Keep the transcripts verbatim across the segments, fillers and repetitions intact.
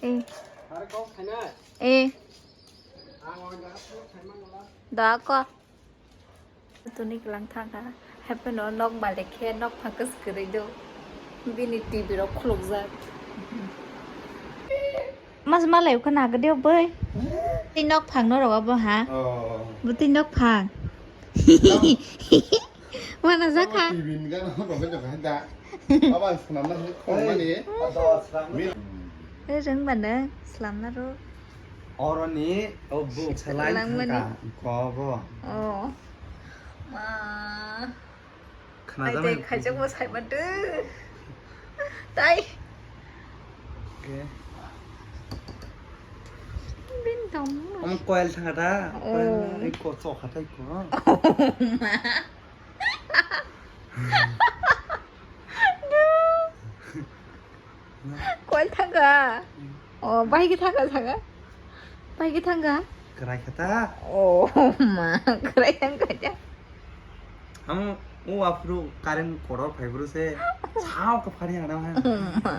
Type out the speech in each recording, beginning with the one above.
Eh. Eh. Da ko. Tuni kelang thangkha. Happy no nok malik khe nok phakas kwrwi do. Bini T V rok khulukjak. Mas malai khna gede bai. Tei nok phang no rogo bo ha. Oh. Bo tei nok phang. Wana jakha. T V ni gana ho rogo jaga da. Aba swnamna khong mani. Rwng bana slamna ro. Oroni o bu salai langmani. Thangka ko bo. Oh. Ma. Khna ai jamai tei khaijak bo sai ma twi. Tai. Okay. Bin tong. Om koil thangka ta. Oh. Koil ko chokha tai ko. Oh ma. Koil thangka. Oh, bahai khe thangka thangka. Bahai khe thangka. Kwrai khe ta. Oh, ma, kwrai thangka ja. Amo o aphuru current kotor phai bru se. Sao ka phari ana ha. Oh, ma.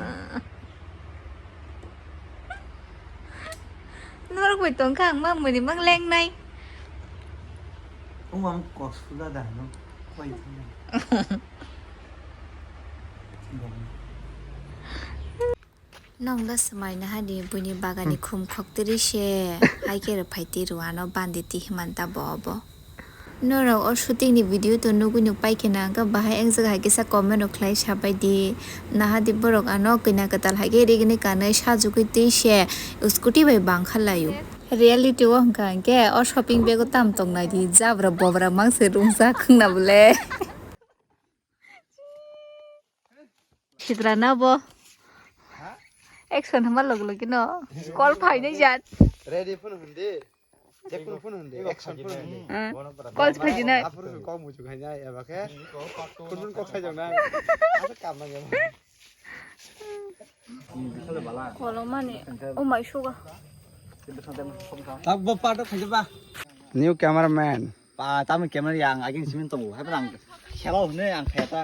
Norok bai tongkha ang ma muni mang lengnai. O ang kos pula da no. Koi thangka. Nong da swmai naha di buini bagani khum khoktwrwi se hai khe rw phai twi rw ano bandi twi himanta bo obo. Norok o shooting ni video to nugui nuk pai khe na hwnkhe bahai wng jak hai kisa comment rok khlai sabai di. Naha di borok ano kwina kwtal hai khe rigini kanwi sajugui twi se scooty bai bang kha laio. Reality o hwnkha hwnkhe o shopping bag o tam tong nai di jabra bobra mang se rung jak khwna bole. Sidra na bo. Ha? Action hama log log no. Call phai nai jat. Ready phone hundi. Jekun phone hundi. Action phone hundi. Eh, call phai jina. Aphuru kok muchuk hai nai eba khe. Phone phone kok sai jong nai. Asa kam nang ya. Kolomani. Oh my sugar. Tabbo pato khaja ba. New cameraman. Pa tamo camera yang agin simin tongo. Hai pa ang hello ne ang khaya ta.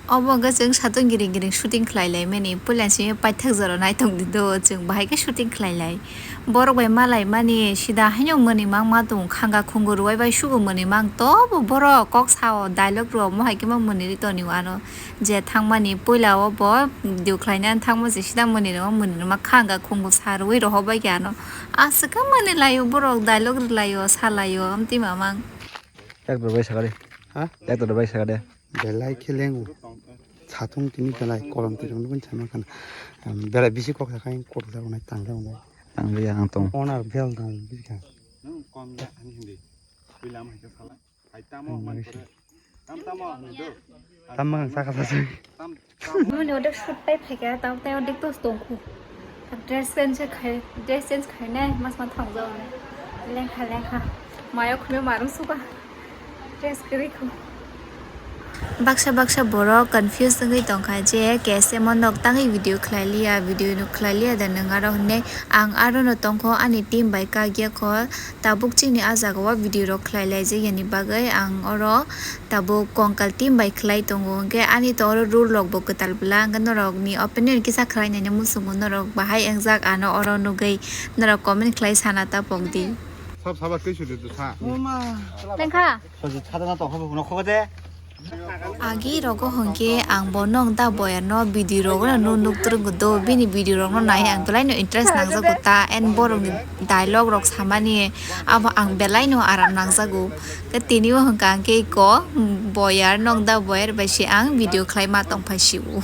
Obo hwnkhe chwng satung giring giring shooting khlai lai mani, puila simi paithak jora naithok di do, chwng bahai khe shooting khlai lai. Borok bai malai mani sida haino mwnwi mang ma tongo, khanga khungo rwui bai sugo mwnwi mang, tobo borok kok sao dialogue rw omo hai khe ma mwnwi ri toni ano je thang mani puila o bo video khlai nani thang ma je sida mwnwi rw mwnwi rw ma khanga khungo sa rwui rohor bai khe ano aswk khe mwnwi lai o borok dialogue rw lai o sa lai o amtwi mamang. Ekdor bai sakha de. Ha? Ekdor bai sakha de. Belai khe lengo. Satung tini belai kolom twi rwngwi saima khana. Em, belai bisi kok sakha, kok sakha nai tangjaknai. Tangjak ya ang tong. Onar bel dong bisi kha. Nwng kom ya ani hindi. Puila ama hai khe sala. Hai tamo man kore. Tam tamo ani do. Tam mang sakha sasai. Tam Mani odek shoot pai phaikha, tamo tei odek tos tongkhu. Dress change khai, dress change khainai, mas ma thangjago. Lengkha lengkha. Mayo khumui marung suka. Dress kwrwi khu. Baksa baksa borok confuse wngwi tongkha je K S M o nok tangwi video khlai liya, video no khlai liya da nwng aro hinwi. Ang aro no tongkho ani team bai kagya kho. Tabuk chini ah jaga o video rok khlai lai jak yani bagwi ang oro tabuk kongkal team bai khlai tongo, hwnkhe ani to oro rule rok bo kwtal bwla, hwnkhe norok ni opinion kisa khlai nai muchungo, norok bahai wngjak ano oro nugwi norok comment khlai sana ta pokdi. Sab saba twi sudi tu sa. Lengkha. Sojit khata na tokho no khobo de. Agi rogo hwnkhe ang bo nong da boyar no video rogo no nuk nuk twrwng do, bini video rok no nai ang belai no interest nangjago ta, and borok ni dialogue rok samani abo ang belai no aram nangjago. Tini o hwnkha hwnkhe ko boyar nong da boyar bai se ang video khlai ma tong phai si o.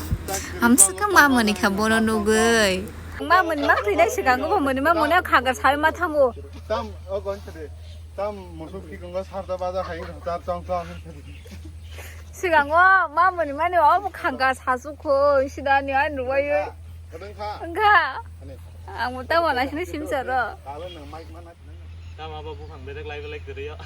Hamswk ma mani kha bono nugwi. Ma mani ma thwi nai swkang o bo mani ma mani khagar sai ma thango. Tam o gon sadi. Tam musuk ki gongo sarda baja khai tar tong tong. Swkang o ma mani mani o bo khanga sasu kho sida ni ai nuwai. Kadang kha. Wngkha. Ani. Ang mo tamo na sini simsaro. Kalo nang mic mana. Tam abo bukhang bedek lai belai kwrwi o.